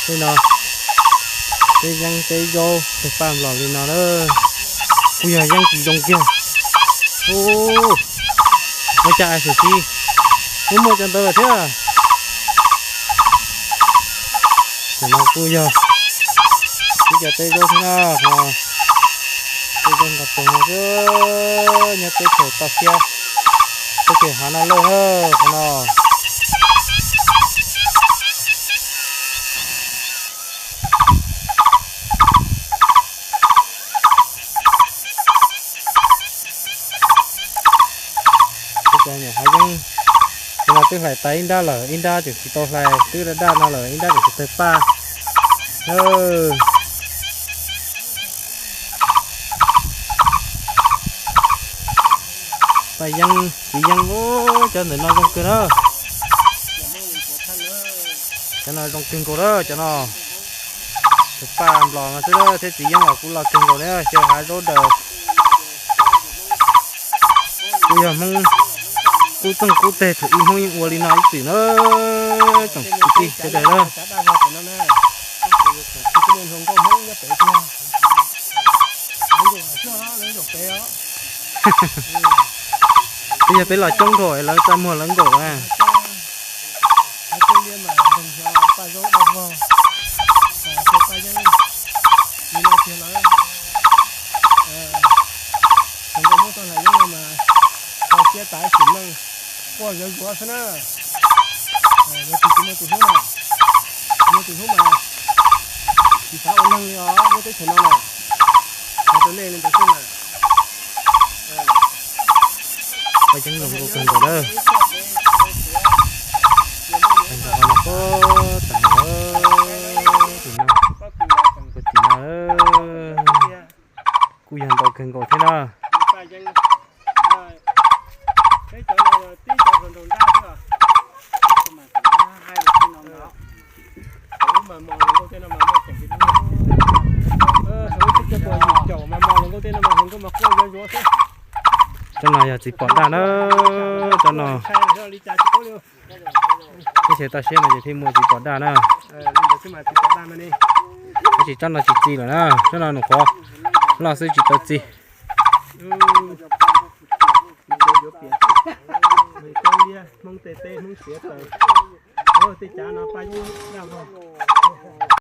Tej no, tej yeeb tej zaub tej paj nplom li no na, kuj yog yeeb tsis zoo kiag. Ua cas xyov tsis muaj cov ntawd lawm thiab. Tam no kuj yog ib co tej zaub thiab na, ho tej zaub nrog pog no xwb, nyob teb chaws toj siab, teb chaws hav no lawm na, qhov no. Tej cov nyuam hav yeeb, cov no twb hlais tas ib nrab lawm, ib nrab tseem tsis tau hlais, twb daj daj no lawm, ib nrab tseem tsis tawg paj. Paj yeeb, txiv yeeb, cov ntawm no zoo kawg na. Cov no zoo kawg nkaus na, cov no. Tawg paj nplom no xwb thiab txiv yeeb los kuj loj kawg nkaus na, xyaw hav zaub daws. Kuj yog Hmoob qub txooj qub teg thaum ub Hmoob yeej ua li no ib txwm na, tsoom kwv tij sawv daws na. Twb yog peb los coob dhau lawv txaj muag lawv nkaum na. Tau siab tas sim neej quaj zuav zuav xwb na. Yog tus tsis muaj tus hlub na, tsis muaj tus hlub mas tsis xav ua neeg li os, nyob teb chaws no na. Hais rau nej li ntawd xwb mas. Paj yeeb zoo nkauj kawg nkaus na. Paj yeeb no puag ta no, tim no, puag tim no kuj yog ntau kawg nkaus thiab na. Cov no yog txiv pom daj na, cov no. Teb chaws toj siab no ces thiaj muaj txiv pom daj na. Tab sis tsob no tsis txi lawm na, tsob no nws qhuav loj xwb tsis tau txi. Tej cav no paj yeeb daj vog.